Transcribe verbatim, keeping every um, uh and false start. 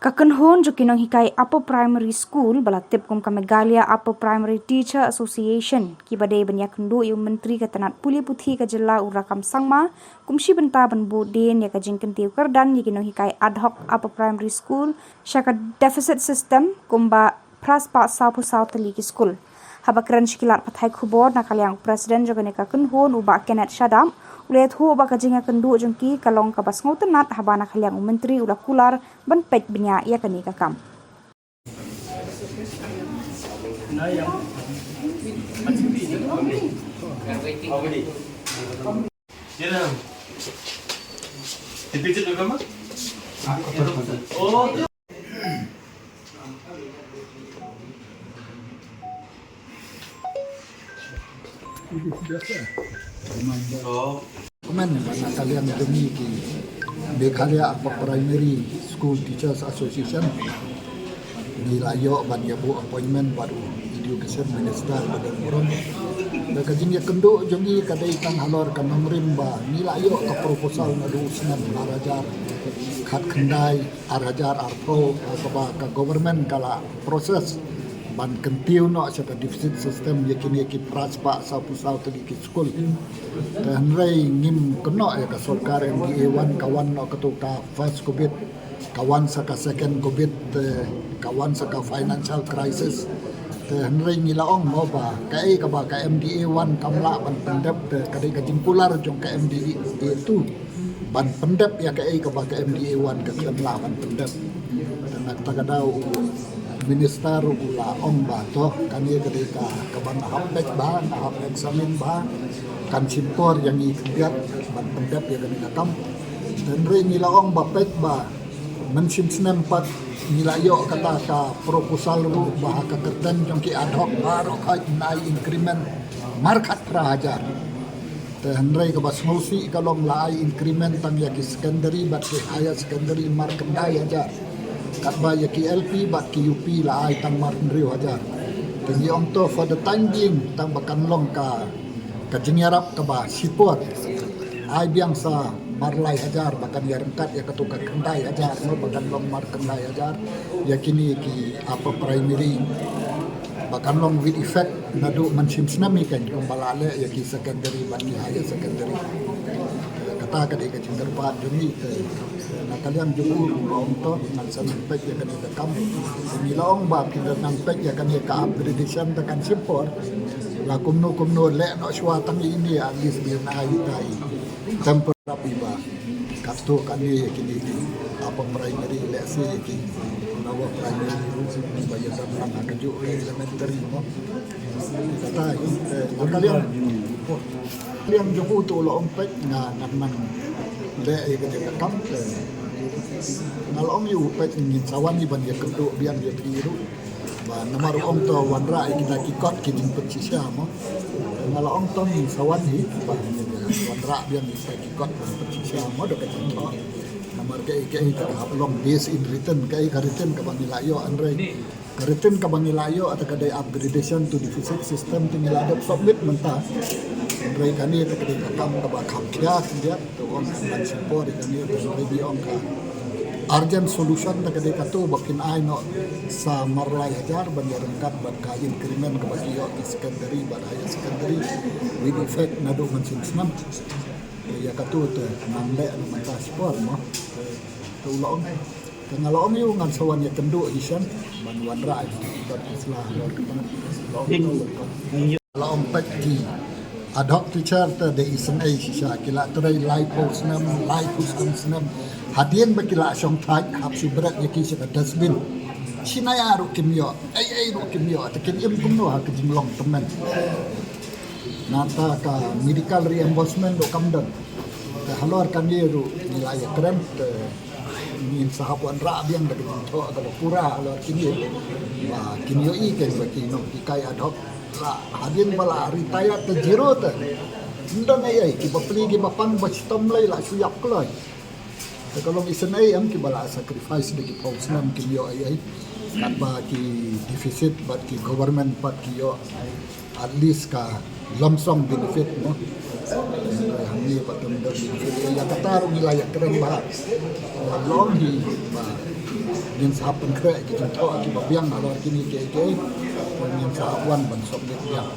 Ka kynhun jong ki nonghikai Upper Primary School ba la tip kum ka Meghalaya Upper Primary Teacher Association, kiba dei ban ïakynduh ïa u Myntri ka tnat pule puthi ka jylla u Rakkam Sangma, kum shi bynta ban buh dien ïa ka jingkyntiew kyrdan ïa ki nonghikai ad hoc Upper Primary School sha ka deficit system, kumba phra spah sawphew saw tylli ki skul. Haba kren sha ki lad pathai khubor na ka liang u President jong kane ka kynhun u Bah Kenneth Shadap, u la ïathuh ba ka jingïakynduh jong ki ka long kaba sngewtynnat haba na ka liang u Myntri u la kular ban peit bniah ïa kane ka kam. Kmen ba na ka liang jong ngi ki Meghalaya Upper Primary School Teachers Association, ngi la ïoh ban ïa buh appointment bad u Education Minister ba don burom. Da ka jingïakynduh jong ngi ka dei tang halor ka nongrim ba ngi la ïoh ka proposal naduh u snem ar hajar khatkhyndai, ar hajar arphew, kaba ka government ka la process ban kyntiew noh sha ka deficit system ïa kine ki phra spah sawphew saw tylli ki skul. Te hynrei ngim kynnoh ïa ka sorkar M D A one, ka wan noh kato ka first covid, ka wan sa ka second covid, te ka wan sa ka financial crisis. Te hynrei ngi la ong mo ba kaei kaba ka M D A one kam lah ban pyndep, te ka dei ka jingkular jong ka M D A two ban pyndep ïa kaei kaba ka M D A one ka khlem lah ban pyndep. Te na kata ka daw u minister u la ong ba to kane ka dei ka, kaba nga hap peit bha, nga hap examine bha, kan shim por ïa ngi khyndiat ban pyndep ïa kane ka kam. Te hynrei ngi la ong ba peit ba mynshem snem pat ngi la ïoh kata ka proposal ruh ba ha ka kyrteng jong ki ad hoc baroh khoit nai increment markhatphra hajar. Te hynrei kaba sngewsih ka long la ai increment tang ïa ki secondary bad ki higher secondary markhyndai hajar. Katba ïa ki L P bad ki U P la ai tang marhynriew hajar. Te ngi ong to for the time being tang ba kan long ka, ka jingïarap kaba shipor, ai biang sa marlai hajar ba kan ïaryngkat ïa kato ka khyndai hajar, no, ba kan long markhyndai hajar ïa kine ki upper primary, ba kan long with effect naduh mynshem snem hi kein, kumba la leh ïa ki secondary bad ki higher secondary. Kata ka dei ka jingkyrpad jong ngi. Te na ka liang jong u ruh la ong to ngan sa nang peit ïa kane ka kam. Te ngi la ong ba phin da nang peit ïa kane ka upgradation, te kan shim por. La kumno kumno leh noh shuwa tang ine, at least ngi nai tai temporary ba kato kane ïa kine ki upper primary, lehse ïa ki lower primary ruh ba ïa dang lang ha kajuh elementary mo. Kata hi, eh, na ka liang, liang jong u to la ong peit nga, nga nang leh ïa kane ka kam, eh, nga la ong ïa u peit ngin sa wan hi ban ïakynduh biang ïa phi ruh. Ba namar u ong to wanrah ïa kita ki kot ki jingpynshisha mo. Nga la ong to ngin sa wan hi ba ngin wanrah biang ïa kita ki kot ban pynshisha mo da ka jingthoh. Namar kaei kaei te ka hap long based in written, kaei ka written kaba ngi la ïoh, hynrei ka written kaba ngi la ïoh te ka dei upgradation to deficit system te ngi la dep submit mynta. Hynrei kane te ka dei ka kam kaba kham khia khyndiat. Te ong kan ban shim por ïa kane, te hynrei ngi ong ka urgent solution te ka dei kato ba phin ai noh sa marlai hajar ban ïaryngkat bad ka increment kaba ki ïoh ki secondary bad higher secondary with effect naduh mynshem snem. Te ïa kato te nang leh na mynta shipor mo. Te u la ong, te nga la ong ïa u ngan sa wan ïakynduh hi shen ban wanrah ïa ki kot ki sla halor kata. La ong peit ki ad hoc teacher te dei isynei shisha, ki la trei laiphew snem, laiphew san snem. Hadien ba ki la shong thait hap shu bret ïa ki sha ka dustbin. Shisha ruh kim ïoh, ei ei ruh kim ïoh, te kin im kumno ha ka jinglong tymmen. Nangta ka medical reimbursement ruh kam don. Te halor kane ruh ngi la ïakren te ngin sa hap wanrah biang da ka jingthoh kaba pura halor kine. Ba kin ïohi kein ba ki nonghikai ad hoc la hadien ba la retire te zero te. Ym don ei ei, kiba plie kiba pang ba shitom lei la shu ïap kloi. Te ka long isynei em, kiba la sacrifice da ki phew snem kim ïoh ei ei. Katba ki deficit bad ki government pat ki ïoh at least ka lump sum benefit mo. Hangne pat ym don benefit. Ïa kata ruh ngi la ïakren bha. Long hi ba Ngin sa pynkhreh ki jingthoh kiba biang halor kine kiei kiei. Ngin sa wan ban sop leit biang.